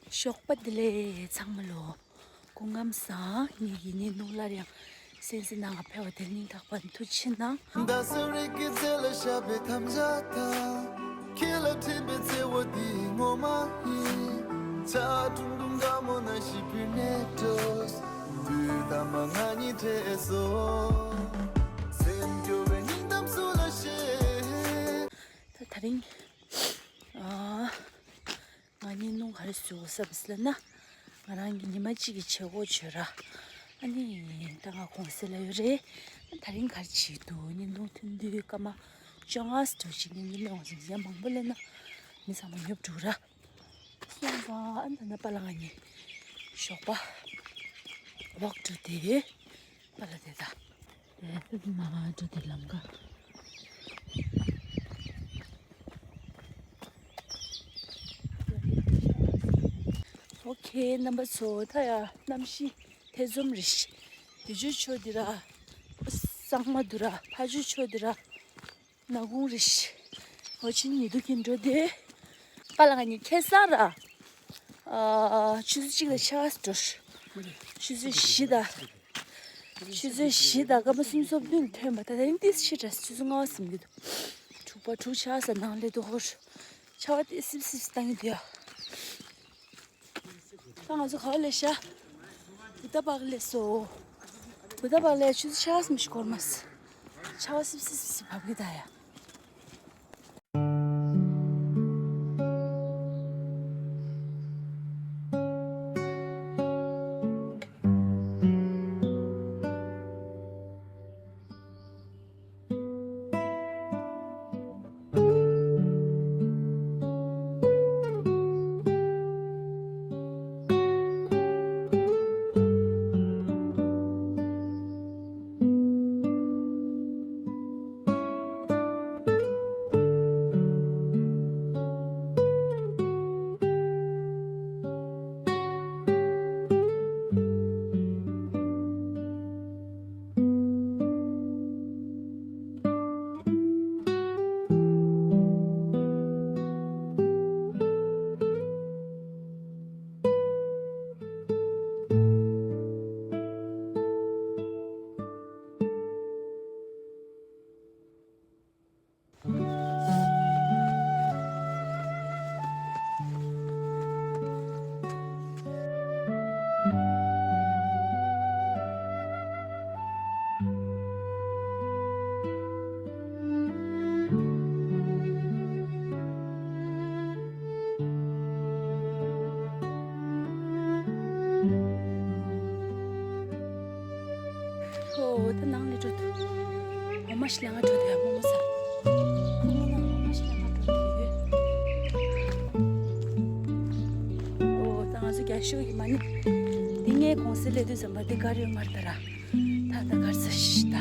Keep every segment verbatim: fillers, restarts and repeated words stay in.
ཞོགས་པ་བདེ་ལེགས་ཚང་མ་ལོ། སྐུ་ཁམས་བཟང་། ངེད་ཀྱི་ཉིན་ནུང་སླར་ཡང་གསན་གཟིགས་གནང་བ་ཕེབས་པ་དེར་སྙིང་ཐག་པ་ནས་ཐུགས་རྗེ་གནང་། མདའ་ཟེར་རིགས་ཀྱི་རྩེ་ལ་ཤ་བའི་དམ་བཅའ་དང་། ཁྱེད་ལ་འཕྲིན་པའི་བརྩེ་བ་འདི་ངོ་མ་ཡིན། ཆ་ཁྲུང་ཁྲུང་དགའ་མོ་ན་ཞིག་བུད་མེད་འགྲོ། དུས་ཐ་མ་ང་གཉིས་བྲལ་སོང་། སེམས་སྐྱོ་བའི་སྙིང་གཏམ་སུ་ལ་བཤད། ད་དེ་རིང་ཨ། ང་གཉིས་སྣུམ་ག་རེ་བཟོས་དགོས་བསམ་ཟེར་ན། ང་རང་གི་ཉི་མ་གཅིག་གི་བྱེད་སྒོ་བྱོས་ར། ཨ་ནི་ད་ང་གུང་སེང་ལ་ཡོད་རེད། ད་རིང་ག་རེ་བྱེད་འདུག་ཉིན་གུང་ཐུན་དུས་སྐར་མ་བཅོ་ལྔ་ཙམ་ཞིག་ཉིན་གུང་ལ་ཡོང་ཟིན་ཡ་མང་པོ་སླེབས་ན་མི་ཚང་མ་ཉོབ་འགྲོ་ར། སོང་ཙང་ཨ་ནི་ད་ནི་པཱ་ལགས་ང་གཉིས་ཞོགས་པ་ཝོག་འགྲོ་དེ་པཱ་ལགས་དེ་ད། དེ་ཙི་ཙི་མ་འགྲོ་དེ་ལམ་ཀ། ཨོ་ཁེ། རྣམ་པ་ཚོ་ད་ཡ་གནམ་གཤིས་ཐེ་ཚོམ་རེད་ཤི། དེ་ཆུ་ཆོ་དེ་ར་གཙང་མ་དུ་ར་ཕ་ཆུ་ཆོ་དེ་ར་ནག་ཁུང་རེད་ཤི། ཨོ་ཕྱི་ཉིན་དུ་གིན་འགྲོ་དེ་པཱ་ལགས་ང་གཉིས་ཁེ་སང་ར་ཨ་ཆུ་ཚོད་གཅིག་ལ་ཆ་འགྲོ་ཆུ་ཚོད་བཞི་ད། ཆུ་ཚོད་བཞི་དང་སྐར་མ་སུམ་ཅུ་སོ་བདུན་ཐོན་པ་ད་ལན་ཏིས་ཕྱི་དྲགས་ཆུ་ཚོད་ལྔ་བ་ཟིན་གྱི་འདུག་དྲུག་པ་དྲུག་ཆགས་ས་ནང་ལས་དུ་ཧོར་ཆར་པ་ཏིས་སིབ་སིབ་བཏང་གི་འདུག་ཡ། ད་ང་ཚོ་ག་བ་ལས་ཤ་བུ་ད་པག་ལས་སོ། བུ་ད་པག་ལས་ཆུ་ཚོད་ཆགས་སམ་ཞིག་འགོར་མ་སི་ཆར་པ་སིབ་སིབ་སིབ་བབས་གི་ད་ཡ། ཨོ་ད་ནང་ལ་འགྲོ་ཐུབ། འོ་མ་ཞིག་ལ་ང་འགྲོ་ཐུབ་ཡ་མོ་མོ་ས། ཁོ་མོ་ནང་འོ་མ་ཞིག་ལ་ང་འགྲོ་ཐུབ་ཡོད། ཨོ་ད་ང་ཚོ་རྒྱ་ཤོག་གི་མ་ཎི། འདི་ངའི་གུང་སེང་སླེབས་དུས་ཙམ་པ་འདི་ག་རེ་ཡོད་མ་རེད་ད་ར། ད་ད་གར་ས་ཤི་ད།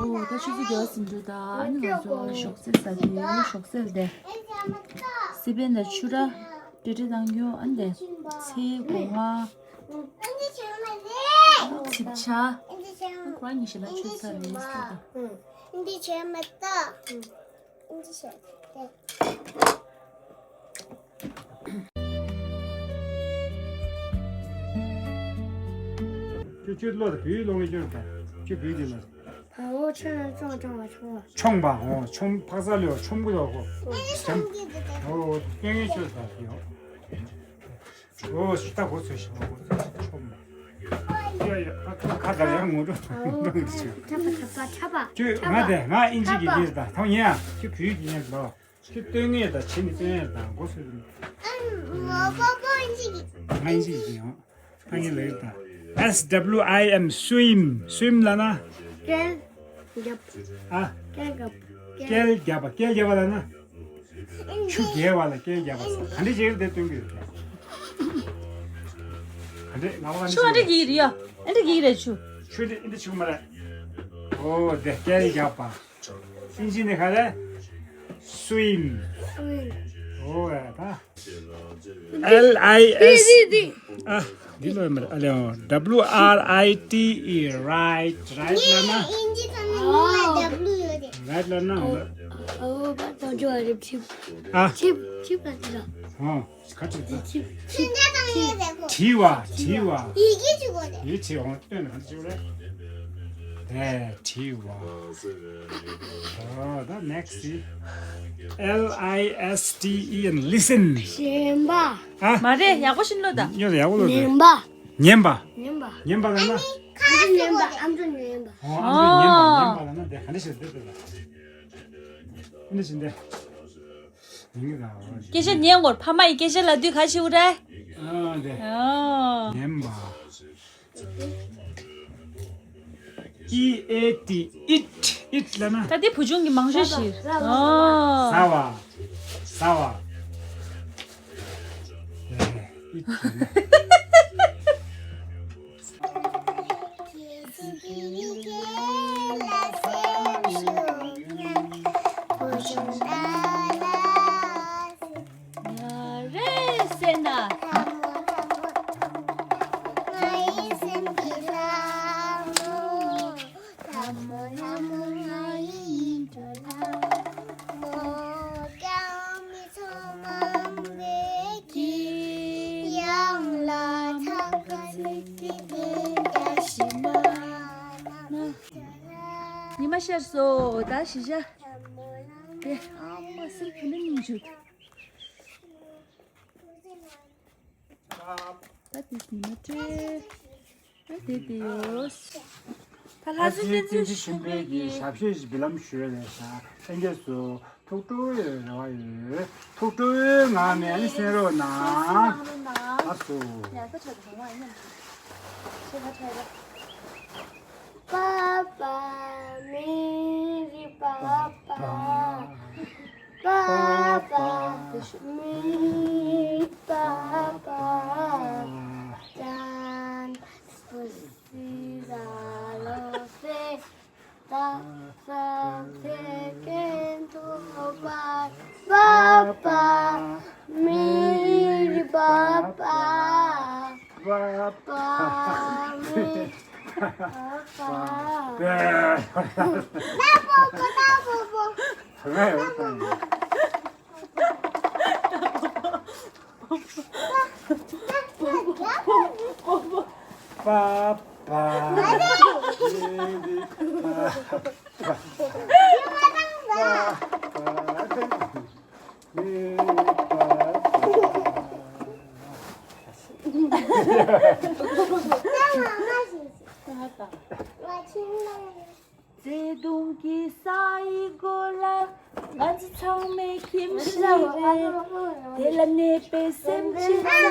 ཨོ་ད་ཆུ་ཚོད་བརྒྱད་ཟིན་འགྲོ་ད། ཨ་ནི་ང་ཚོ་ཞོགས་ཟས་ཟ་གི་ཡོད། ཞོགས་ཟས་དེ་སི་པན་དང་ཕྱུར་ར་ཏྲི་ཏྲི་བཏང་རྒྱུ། ཨ་ནི་ཚལ་སྒོ་ང་ཚིབ་ཆ། ཁོ་རང་གཉིས་ཤིག་ལ་ཆུ་ཚ་རེད་ཟེར་ད། འདི་བྱས་མ་ཐག་ཁྱོད་ཁྱོད་ལོ་དང་བུའི་ལོ་ངེས་ཁྱོད་དང་ཁྱོད་བུའི་དེ་ལ། ཨོ་ཆོས་ལ་ཅོང་ཅོང་བ་ཆོང་བ། ཆོང་པ། ཨོ་ཆོང་འཕག་ས་ལོ་ཆོང་གི་ལོ་ཧོ། ཨོ་སྐྱེ་ངེས་ཆོས་དང་ཡོ། ཨོ་ཤི་ད་གོ་ཚོད་ཤི་གོ་ཚོད་ཤི་ཆོང་པ། ཡ་ཡ་ཁ་ཁ་ཁ་ད་ཡ་ངོ་འགྲོ་ངོ་འགྲོ་ཆོས། ཁྱོད་ང་དེ་ང་ཨིན་ཇི་གི་ལས་ད་ཐང་ཡ་ཁྱོད་བུའི་གི་ཡན་ལོ། ཁྱོད་སྟོན་ངེས་དང་བྱེད་ནི་སྟོན་ངེས་དང་གོ་ཚོད་དུ། ང་ཨིན་ཇི་གི་ཡོང་། ཨ་ནི་ལེགས་དང་ S W I M, swim. Swim ལབ་ན། རྐྱལ་རྒྱབ། ཨ། རྐྱལ་རྒྱབ། རྐྱལ་རྒྱབ་པ། རྐྱལ་རྒྱབ་པ་ལབ་ན། ཆུ་རྐྱལ་བ་ལ་རྐྱལ་རྒྱབ་པ་ཟེར། ག་འདྲ་ཅིག་རེད་དེ་སྟོན་གྱི་ཡོད། ག་འདྲ་ང་བ་ག་འདྲ་ཆུ་ཨ་འདྲ་ཅིག་གི་རེད་ཡ། ཨ་འདྲ་གི་རེད་ཆུ། ཆུ་འདི་འདི་ཆུ་མ་རེད། ཨོ་དེ་རྐྱལ་རྒྱབ་པ། ཨིན་ཇི་ནས་ག་རེ། swim. Swim. ཨོ་ཡ་ད། L I S. ཨ། འདི་ལོ་མར་ཨ་ལེ་W R I T E, ride. Ride ལབ་ན། ཨིན་ཇི་ཚང་མ་ནི་ལ་W ཡོད་རེད། Ride ལབ་ན། ཨོ་བ་དང་ཇོ་རེ་ཕྱིབ། ཨ། ཕྱིབ་ཕྱིབ་ལ་ཅི་ལ། ཨོ། ཁ་ཆེ་ད། ཕྱིན་ཆད་དང་ཡོད་རེད་གོ། བྲི་བ། བྲི་བ། ཡི་གེ་བྲི་དགོས་རེད། ཡི་གེ་འོང་སྟོན་ན་ག་འདྲ་བྲི་བ་རེད། དེ་བྲི་བ། ཨོ་ད་next. L I S T E N, listen. ཞེན་པ། ཨ། མ་རེད་ཡག་པོ་ཤིན་ལོ་ད། ཡོད་ཡག་པོ་ལོ་ད། ཉན་པ། ཉན་པ། ཉན་པ། ཉན་པ་ལབ་ན། ཁ་ཉན་པ། ཨམ་ཅོག་ཉན་པ། ཨོ་ཨམ་ཅོག་ཉན་པ། ཨོ། ཉན་པ་ལབ་ན་དེ་ག་འདྲ་ཞིག་རེད་དེ་ལ། ག་འདྲ་ཞིག་འདི། སྐད་ཆ་ཉན་དགོས། ཕ་མ་ཡི་སྐད་ཆ་ལབ་དུས་ག་ཞིག་རེད། ཨ་དེ། ཨོ། ཉན་པ། E A T, eat, eat ལབ་ན། ད་དེ་བུ་ཆུང་གི་མང་ཤོས་ཤིག་ཨོ། ཟ་བ། ཟ་བ། ཨེ། eat ལབ་ན། ཡ་རེད་ཟེར་ན། ཉི་མ་ཤར་སོང་། ད་གཞིས་ཆགས་དེ་ཨ་མ་སེར་བུ་ནི་སྙིང་རྗེ། ད་དེ་ཉི་མ་སྤྲེལ། ད་དེ་དེ་ཡོད། ད་ལྷ་ས་བསྟན་འཛིན་ཆོས་འཕེལ་གྱི་ཞབས་ཞུ་ཞིག་འབུལ་ལམ་ཞུས་ནས་ཤག་ལྷན་རྒྱས་སུ་ཐུགས་སྤྲོ་བའི་རེ་བ་ཡོད། ཐུགས་སྤྲོ་བའི་ངང་ནས་གསན་རོགས་གནང་། ལགས་སོ། ཡ་ད་ཆ་དང་བ་མཉམ་དུ་ཆེ་ཁ་ཆ་ཡ། Papa, meri papa, papa, meri papa, dan pusira lo fe, ta sa te kento pa, papa, meri papa. Papa, papa. Papa. བརྩེ་དུང་གི་ས་ཡི་མགོ་ལ་ང་ཚོ་ཚང་མས་ཁྱིམ་ཞིག་རེད། དེ་ལ་གནས་པའི་སེམས་ཅན་ཚང་མ་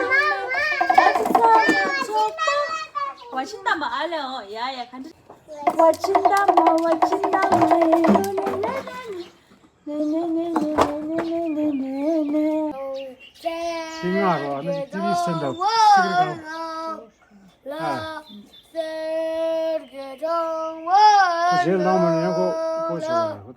ང་ཚོ་ཚང་མ་ཚོགས་པ། བ་ཆེན་དམ་པ་ཨ་ལེ་ཨོ་ཡ་ཡ་ག་འདྲ། བ་ཆེན་དམ་པ་བ་ཆེན་དམ་པ་ཨེ་ལོ་ལེ་ལེ་ལེ་ལེ། ཤིང་ང་རོ་ཨ་ནི་ཏི་རི་སེན་ད་སི་ཀི་རི་གང་། ཨ། ཁོ་ཞེ་ལང་མ་ནི་ཡང་ཁོ་ཁོ་ཞེ་ལང་ཁོ་ད།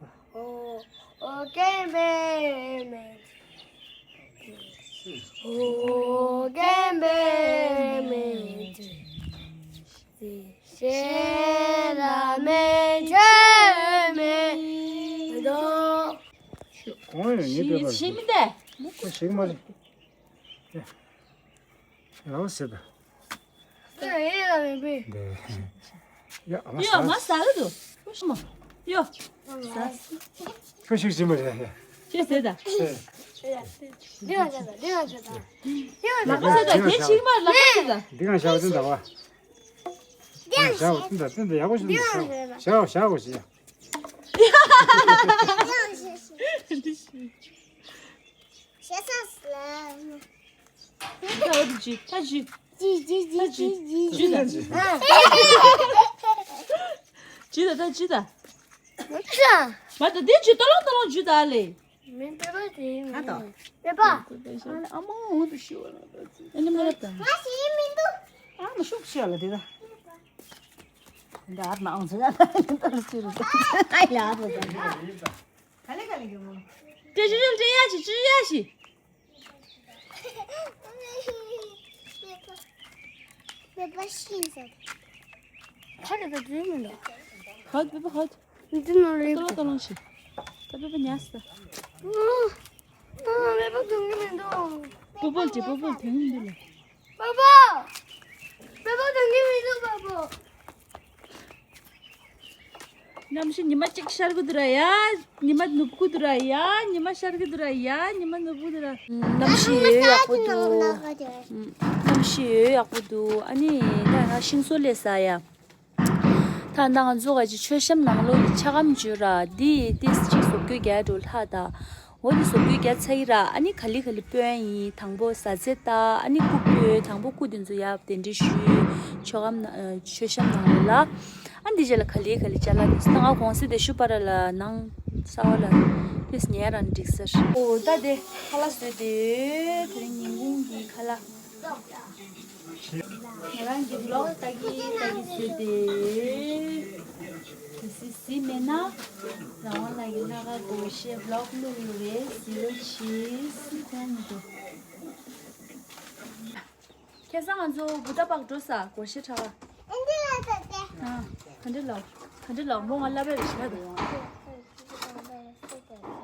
གོང་ཡང་ངའི་བོད་པར་ཞིག་མི་འདས། ཁོ་ཞིག་མ་རེད། ཡ། ཡང་ཟེར་ད། ད་ཡེ་ལ་མི་པི། འདི། ཡ་ཨ་མ་ཡ་ཟ། མ་ཟ་གི་འདུག་ཁོ་ཞིག་མ། ཡ། ཟ། ཁོ་ཞིག་ཞིག་མ་རེད་ཡ། ཅེས་ཟེར་ད། ཨེ། འདི་ག་ཟེར་ད། འདི་ག་ཟེར་ད། ལག་པ་ཟེར་ད། དེ་ཞིག་མ་ལག་པ་ཟེར་ད། འདི་ག་ཞག་ཙམ་ད་བ། ཞག་ཙམ་ད་ཙམ་ད་ཡག་པོ་ཞིག་འདུག་ཞག་ཞག་པོ་ཞིག་ཡ། ཞེ་ས་སི་ལ། ད་འོ་དེ་ཅི་ད་ཅི། ཅི་ཅི་ཅི་ཅི་ཅི་ཅི། ཇུས་དང་། ཇུས་དང་། ད་ཇུས་དང་། མ་ད་འདི་ཇུས་ཏོ་ལོང་ཏོ་ལོང་ཇུས་དང་ཨ་ལེ། མིན་པེ་པ་དེ་ཡིན། ཧ་ད། པེ་པ། ཨ་མ་འོང་དུ་ཤི་བ་ལ་ད་ཅི། ཨ་ནི་མ་ལབ་ད། ང་ཞིག་མི་འདུག་ཨ་མ་ཤུགས་ཤི་བ་ལ་དེ་ད། འདི་ཨར་ན་ཨང་ཟེར་ཡ་ད་ལ་ཅི་རུ་ད། ཨ་ཡ་ཨར་ན་ད། ག་ལེ་ག་ལེ་གི་མོ། ཏེ་ཅི་ཅི་ཅི་ཡ་ཤི་ཅི་ཡ་ཤི། པེ་པ་ཤི་ཟེར། ཧ་ལས་པ་འདི་མིན་འདུག་ཧ་པེ་པ་ཧ། འདི་ནང་ལ་ཏོ་ལོ་ཏོ་ལོང་ཤི། ད་པེ་པ་ཉལ་སོང་། ཨ། ཨ། པེ་པ་དོན་གྱི་མི་འདུག་པུ་པུ་ལ་དྲིས། པུ་པུ་ལ་དྲིས་མི་འདུག་ལ། པ་པ། པེ་པ་དོན་གྱི་མི་འདུག་པ་པ། གནམ་གཤིས་ཉི་མ་གཅིག་ཤར་གི་འདུག་ར་ཡ། ཉི་མ་ནུབ་གི་འདུག་ར་ཡ། ཉི་མ་ཤར་གི་འདུག་ར་ཡ། ཉི་མ་ནུབ་གི་འདུག་ར། གནམ་གཤིས་ཡོད་ཡག་པོ་འདུག་གནམ་གཤིས་ཡོད་ཡག་པོ་འདུག་ཨ་ནི་ད་ང་ཤིང་བཟོ་ལས་ས་ཡ། ད་ང་ཚོ་ག་ཅིག་མཆོད་བཤམས་ནང་ལོགས་ཀྱི་ཆ་སྒམ་བརྗོད་ར། འདི་ཏིས་ཅིག་བཟོ་བཀོད་རྒྱག་འགྲོ་ལྷ་ད། འོ་འདི་བཟོ་བཀོད་རྒྱག་ཚར་ཡི་ར། ཨ་ནི་ག་ལེ་ག་ལེ་སྤོན་ཡིན། དང་པོ་ཟ་ཚེ་ད། ཨ་ནི་སྐུ་སྤོས། དང་པོ་སྐུ་འདི་ཚོ་ཡར་གདན་འདྲེན་ཞུས། མཆོད་སྒམ་ནང་། མཆོད་བཤམས་ནང་ལོགས་ལ། ཨ་འདི་རྗེས་ལ་ག་ལེ་ག་ལེ་ཅ་ལག་འདི་ཚོ་ད་ང་གོང་གསལ་དེ་ཞུ་བ་ར་ལ་ནང་ས་བ་ལ་ཏིས་ཉལ་རང་འགྲིག་ས་རེད། འོ་ད་དེ་ཁ་ལག་བཟོས་ཏེ་དེ་རིང་ཉིན་གུང་གི་ཁ་ལག་ང་རང་གི་བི་ལོག་ལྟ་གི་ལྟ་གི་བཟོས་ཏེ། གལ་སྲིད་གཟིགས་མེད་ན། རང་དབང་ལགས་ཀྱི་ལྷག་དཀར་སྒོར་གཞས་བི་ལོག་བླུགས་ཡོད་རེད། གཟིགས་རོགས་གྱིས། ཁོ་རང་མི་འདུག་ཁ་སང་ང་ཚོ་བུ་ད་པག་འགྲོ་ས་སྒོར་གཞས་ཁྲ་ཁ། ཨ། ག་འདྲ་ལབ། ག་འདྲ་ལབ། མོ་ང་ལབ་པ་རེད་ཤག་ད།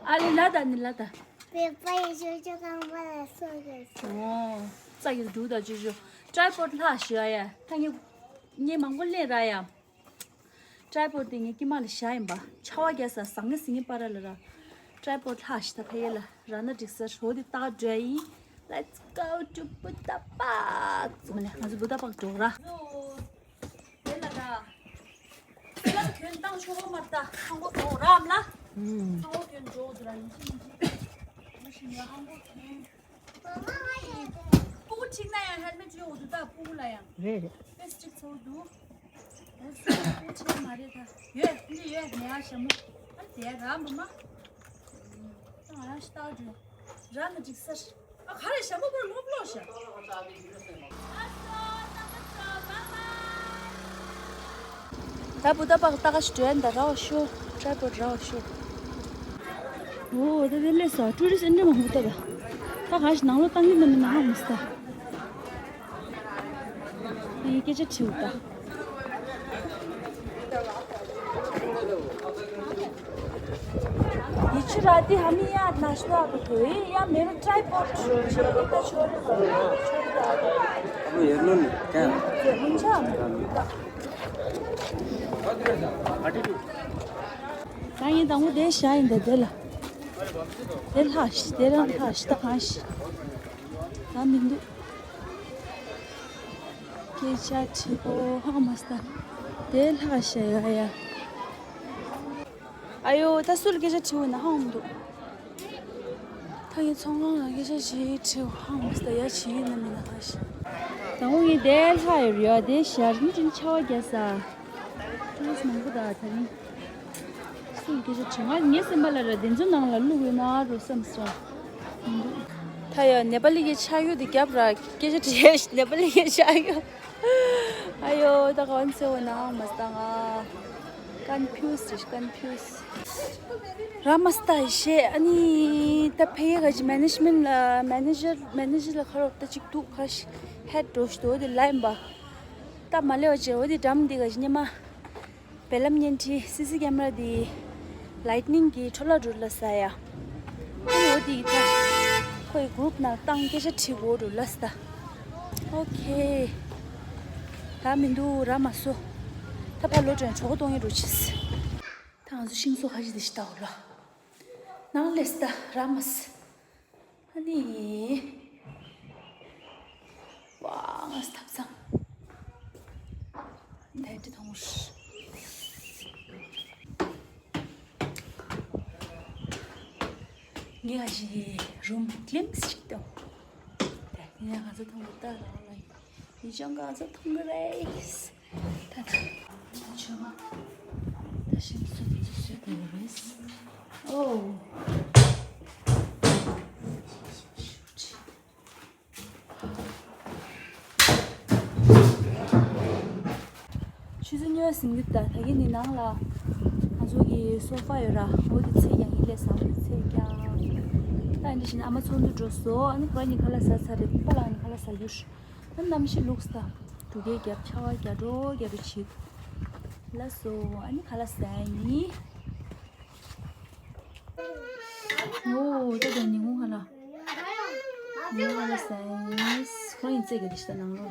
ཨ་ལེ་ལ་ད་ནི་ལ་ད། པེ་པ་ཡི་ཅོ་ཅོ་རྐང་པ་ལ་སོ་ཡོད་སོ། ཨོ། རྩ་ཡི་འབྲུ་དང་ཅོ་ཅོ། ཊའི་པོཌ་ལྷག་ཞུ་ཨ་ཡ། ད་ངས་ངས་མང་པོ་ལེན་ར་ཡ། ཊའི་པོཌ་དེ་ངས་དཀྱིལ་མ་ལ་བཞག་ཡིན་པ། ཆར་པ་རྒྱག་ས་ཟང་ངེ་ཟིང་ངེ་པ་ར་ལ་ར། ཊའི་པོཌ་ལྷག་ཞི་ད་ཕ་ཡེ་ལ་ར་ན་འགྲིག་ས་ཧྲོ་དེ་ཏག་འགྲོ་ཡིན། Let's go to Buddha Park. ཙི་མ་ལེ་ང་ཚོ་བུ་ད་པག་འགྲོ་ར། དེ་ལ་ར། སེ་ལབ་གྱོན་བཏང་ཆོག་གོ་མ་རེད་ད། ཧང་གོ་འགྲོ་ར་མ་ལ། ཧང་གོ་གྱོན་འགྲོ་འདུག་ར་ཡིན་གཅིག་ཡིན་གཅིག་མ་གཞི་ངས་ཧང་གོ་གྱོན། སྤུ་གུ་ཁྲིད་ན་ཡང་ཧེལ་མེ་ཊི་ཡོད་འདུག་ད་སྤུ་གུ་ལ་ཡང་། རེད་རེད། ཕེ་སི་ཊིག་ཚོགས་འདུག་ཨོ་སི་སྤུ་གུ་ཁྲིད་མ་རེད་ད། ཡོད་འདི་ཡོད་ངའི་ཨ་ཞྭ་མོ། ཨ་དེ་ར་མ་མ། ད་ང་རང་ཤི་ཏག་འགྲོ། ར་ན་འགྲིག་ས་རེད། ཨ་ག་རེ་ཞྭ་མོ་བོར་ལོབ་ལོ་ཤ། ད་བུ་ད་པག་ལྟ་ག་ཞིག་འགྲོ་ཡ་འདི་ར་བ་ཤོ། ཊའི་པོཌ་ར་བ་ཤོ། འོ་ད་དེ་ལས་ས་ཊུ་རི་སི་ཊི་ཨེན་ཊི་རི་མང་པོ་ལྟ་ད། ད་ག་ཞིག་ནང་ལོགས་བཏང་གི་ན་མི་ནང་ཧ་མི་སི་ད། ཡི་སྐད་ཆ་དྲིས་འདུག་ད། ये चुराती हम ही यार नाश्ता आपको कोई या मेरा ट्राइपॉड छोड़ दो। अब ये लो नहीं, क्या? ये मुझे ད་ཡིན་དང་པོ་དེ་བཞག་ཡིན་ད་དེ་ལ། དེ་ལྷག་ཤི་དེ་རང་ལྷག་ཤི་ད་གང་ཤི། ད་མི་འདུག་སྐད་ཆ་དྲིས་པོ་ཧ་མ་སྟ། དེ་ལྷག་ཤ་ཡ་ཡ། ཨ་ཡོ་ད་སུ་ལ་སྐད་ཆ་དྲིས་འོ་ན་ཧ་མ་འདུག་ད་ངས་ཚོང་ཁང་ལ་སྐད་ཆ་ཞིག་དྲིས་ཧ་མ་སྟ་ཡ་ཞིག་ཡིན་ན་མིན་ན་ཧ་ཤི། དང་པོ་ངས་དེ་ལྷག་ཡོད་རེད་ཡ། དེ་ཞར་ནི་ཅིན་ཆ་བ་རྒྱ་ས། ཊུ་རི་སི་མང་པོ་ད་དེ་རིང་། སུ་སྐད་ཆ་དྲི་ང་ངའི་སེམས་པ་ལ་ར་དེ་ཚོ་ནང་ལ་བླུག་ཡོད་ན་རོ་བསམ་སོང་། ད་ཡ་ནེ་པ་ལི་གི་ཆ་ཡོད་དེ་རྒྱབ་ར་སྐད་ཆ་དྲི་ནེ་པ་ལི་གི་ཆ་ཡོད། ཨ་ཡོ་ད་ག་བ་འཚེ་བ་ན་མ་སྟ་ང་ཀན་ཕིའུ་སི་རེད་ཀན་ཕིའུ་སི། ར་མ་སྟ་ཡི་ཤེས་ཨ་ནི་ད་ཕ་ཡེ་ག་ཅི་མེ་ནེ་ཇི་མེན་ཊི་ལ་མེ་ནེ་ཇར་མེ་ནེ་ཇར་ལ་ཁ་རོག་ད་ཅིག་འདུག་ཁ་ཤི་ཧེད་འགྲོ་ཤི་དོ་དེ་ལ་ཡིན་པ། ད་མ་ལེ་བ་ཅེ་འོ་དེ་འགྲམ་དེ་ག་ཅི་ཉི་མ། བེ་ལམ་བརྙན་འཕྲིན་སི་སི་ཀེམ་ར་དེ་ལའི་ཊི་ནིང་གི་འཕྲོ་བརླག་འགྲོ་ལ་ས་ཡ། ཨ་ནི་འོ་དེ་ད་ཁོའི་གུ་རུབ་ནང་བཏང་སྐད་ཆ་དྲི་གོ་འགྲོ་ལ་ས་ད། ཨོ་ཁེ། ད་མི་འདུག་ར་མ་སོ། ད་ཕ་ལོ་དྲན་གྲོགས་གཏོང་ཡིན་འགྲོ་ཆེས། ད་ང་ཚོ་ཤིང་བཟོ་ཁ་ཤས་དེ་ཞིག་ལྟ་འོ་ལ། ནང་ལས་ད་ར་མ་སི། ཨ་ནི། ཝ། ང་ཐབ་ཚང་། ད་འདི་མཐོང་། ངས་ཨ་ཞེ་རུམ་གླིམ་སི་ཞིག་བཏང་། ད་ངས་ང་ཚོ་མཐོང་གི་ལྟ་རང་ལ་ཡིན། ཡིན་ཅང་གང་ཚ་ཐུང་གི་རེད། ད་ད་ད་ཆོས་མ་ད་ཞིམ་སུ་སུ་སུ་དེ་རེད། ཨོ། ཆུ་ཚོད་ཉི་ཤུ་ཟིན་གྱི་ད་ད་གིན་ནི་ནང་ལ་ང་ཚོ་གི་སོ་ཕ་ཡོད་ར། འོ་དེ་ཚེ་ཀྱང་ཡིན་ལས་བཟང་བའི་ཚེ་ཀྱང་། ད་འདི་བཞིན་ཨ་མ་ཚོགས་འདུ་འགྲོ་སོ། ཨ་ནི་ཁོ་རང་གཉིས་ཁ་ལག་ཟ་ཚར་རེད། པ་ལགས་ནི་ཁ་ལག་ཟ་རྒྱུ། ཨ་ནི་གནམ་གཤིས་ལུགས་ད་འབྲུག་སྐད་རྒྱབ་ཆར་པ་རྒྱག་འགྲོ་རྒྱག་འགྲོ་བྱེད། ལགས་སོ། ཨ་ནི་ཁ་ལག་ཟ་ཡིན། ཨོ་ད་ད་ཉིན་གུང་ཁ་ལག་ཉིན་གུང་ཁ་ལག་ཟ་ཡིན། ཁོ་རང་གཉིས་རྩེད་གི་དེ་ཤི་ད་ནང་ལོ།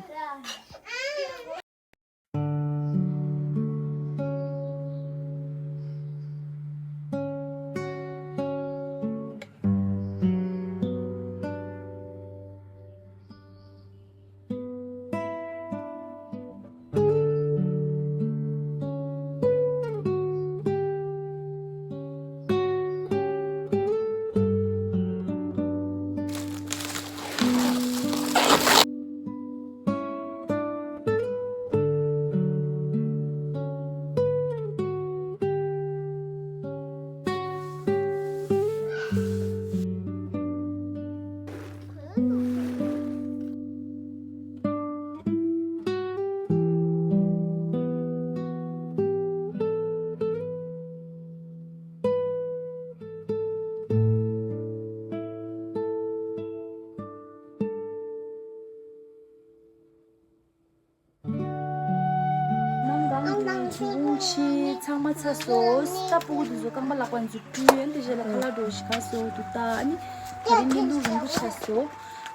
ནང་གང་དུ་ཇུ་བུང་ཆི་ཚང་མ་ཚ་སོ། ས་སྤུ་གུ་དེ་ཚོ་རྐང་པ་ལག་པ་ཚོ་བཀྲུས་ཡོད། དེ་རྗེས་ལ་ཁ་ལག་འགྲོ་ཞིག་ག་སོ་འདུག་ད། ཨ་ནི་ད་རིང་བརྙན་ཐུང་རིང་པོ་ཆགས་སོ།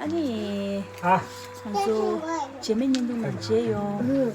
ཨ་ནི་ང་ཚོ་རྗེས་མའི་བརྙན་ཐུང་ནང་མཇལ་ཡོང་།